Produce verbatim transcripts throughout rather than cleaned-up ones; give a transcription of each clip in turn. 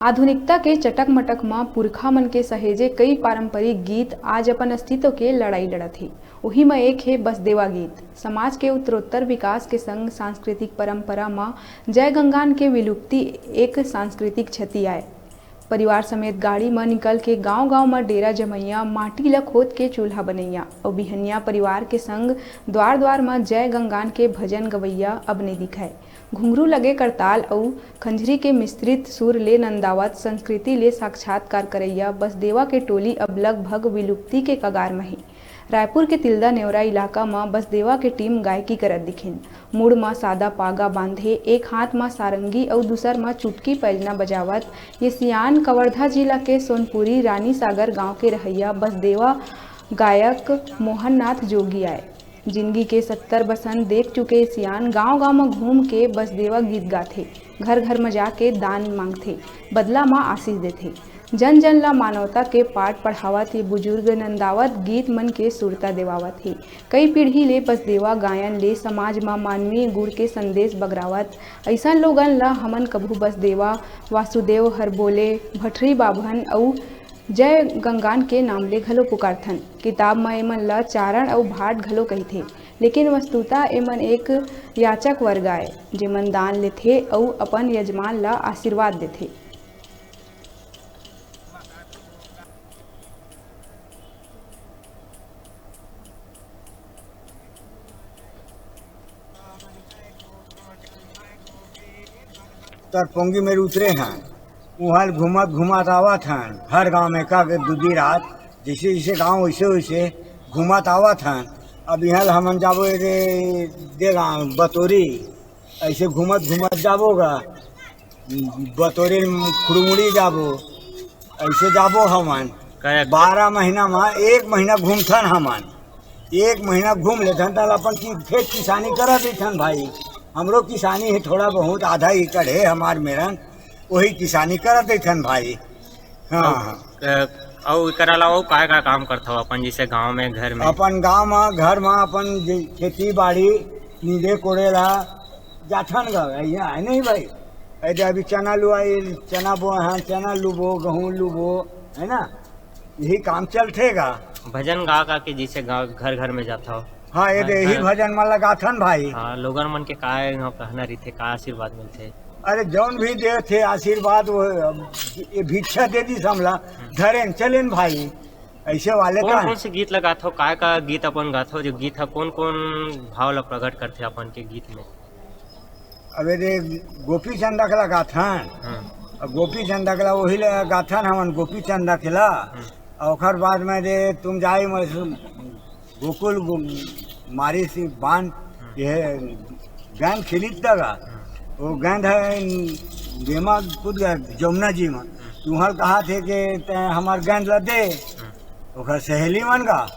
आधुनिकता के चटक-मटक म पुरखा मन के सहेजे कई पारंपरिक गीत आज अपन अस्तित्व के लड़ाई लड़त हे। उही म एक हे बसदेवा गीत। समाज के उत्तरोत्तर विकास के संग सांस्कृतिक परंपरा म जय गंगान के विलुप्ति एक सांस्कृतिक क्षति आय। परिवार समेत गाड़ी म निकल के गांव-गांव म डेरा जमइया, माटी ल खोद के चूल्हा बनइया अउ बिहनिया परिवार के संग द्वार-द्वार म जय गंगान के भजन गवइया अब नइ दिखय। घुंघरू लगे करताल अउ खंजरी के मिश्रित सुर ले नंदावत संस्कृति ले साक्षात्कार करइया बसदेवा के टोली अब लगभग विलुप्ति के कगार म हे। रायपुर के तिल्दा नेवरा इलाका म बसदेवा के टीम गायकी करत दिखिन। मुड़ म सादा पागा बांधे, एक हाथ म सारंगी अउ दूसर म चुटकी पैजना बजावत ये सियान कवर्धा जिला के सोनपुरी रानी सागर गांव के रहइया बसदेवा गायक मोहननाथ जोगी आय। जिनगी के सत्तर बसन देख चुके सियान गांव-गांव म घूम के बसदेवा गीत गाथे, घर-घर म जाके दान मांगथे, बदला म आशीष देथे। जन-जन ल मानवता के पाठ पढ़ावत ये बुजुर्ग नंदावत गीत मन के सुरता देवावत हे। कई पीढ़ी ले बसदेवा गायन ले समाज म मानवीय गुण के संदेश बगरावत अइसन लोगन ल हमन कभू बसदेवा, वासुदेव हर बोले, भटरी बाभन अउ जय गंगान के नाम ले घलो पुकारथन। किताब म एमन ल चारण अउ भाट घलो कहिथे, लेकिन वस्तुतः एमन एक याचक वर्ग आय, जेमन दान लेथे अउ अपन यजमान ल आशीर्वाद देथे। तरपोंगी मेर उतरे हन, उहाँ ले घूमत घूमत आवत हन, हर गांव में का के दू दी रात, जैसे जैसे गांव वैसे वैसे घूमत आवत हन। अब इहाँ ले हमन जाबो एदे, दे गांव बतोरी, ऐसे घूमत घूमत जाबो गा, बतोरी खुड़मुड़ी जाबो, ऐसे जाबो हमन। करे बारह महीना में एक महीना घूमथन हमन, एक महीना घूम लेथन, तब अपन की खेत किसानी कर देथन भाई। हमरो किसानी है, थोड़ा बहुत आधा एकड़ है हमार मेरन, वही किसानी कर देथन भाई। हाँ, अउ, हाँ। अ, अउ एकर अलावा अउ का का काम करथव अपन, जैसे गांव में, घर में? अपन गांव में, घर में अपन जे खेती बाड़ी नींदे कोड़े ला जाथन गा, भैया, है नहीं भाई? ऐसे अभी चना लुआई, चना बोए हैं, चना लुबो, गहूं लुबो, है ना? यही काम चलथे गा। भजन गा गा के जैसे गाँव, घर घर में जाथव। हाँ, ये हाँ, दे यही घर भजन मन लगाथन भाई। हाँ, लोगन मन के का कहना रहिथे, का आशीर्वाद मिलथे? अरे, जौन भी देथे आशीर्वाद, वो, अब ये भिक्षा दे दिस हमला, हम्म। धरेन चलेन भाई, ऐसे वाले कौन का। कौन से गीत लगाथव, काय का गीत अपन गाथव, जो गीत ह कौन कौन भाव ला प्रकट करथे अपन के गीत में? अबे दे गोपी चंदा के लगाथन। हाँ। अउ गोपी चंदा के ला वही लगाथन हमन, गोपी चंदा के ला। हाँ। अउ ओकर बाद में दे तुम जाई मस-, गोकुल गो-, मारी सी बान, हाँ। ये गेंद खेलित दगा। हाँ। वो गेंद है, गेमा कूद गया जमुना जी में। हाँ। तुहर कहा थे कि ते हमार गेंद ला दे। हाँ। ओकर सहेली मन गा।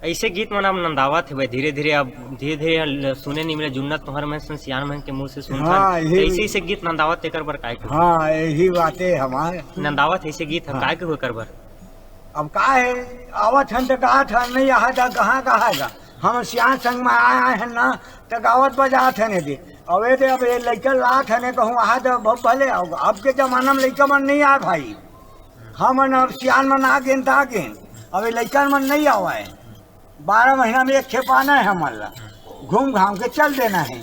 ऐसे गीत मन अब नंदावत हे भाई, धीरे-धीरे अब धीरे-धीरे ल-, सुने नहीं मिले, जुन्ना तुहर में सुन, सियान मन के मुंह से सुन हाँ, थन। यही ऐसे, ऐसे गीत नंदावत, तेकर बर काय करूं? हाँ, यही बातें हमारे। नंदावत ऐसे गीत ह, हाँ। काय के होकर बर? अब का है, आवत हन त गात हन, नहीं आहा त कहाँ, कहाँ है गा? हम सियान संग में आए, आए हन ना, त गावत बजात हन एदे। अब एदे, अब ये लइका लात हन, कहूँ आहा त भ-, भले आओ। अब के जमाना में लइका मन नहीं आए भाई। हमन अब सियान मन आ गेन त आ गेन। अब ये लइका मन नहीं आवे। बारह महीना में एक खेप आना है हमन ला, घूम घाम के चल देना है।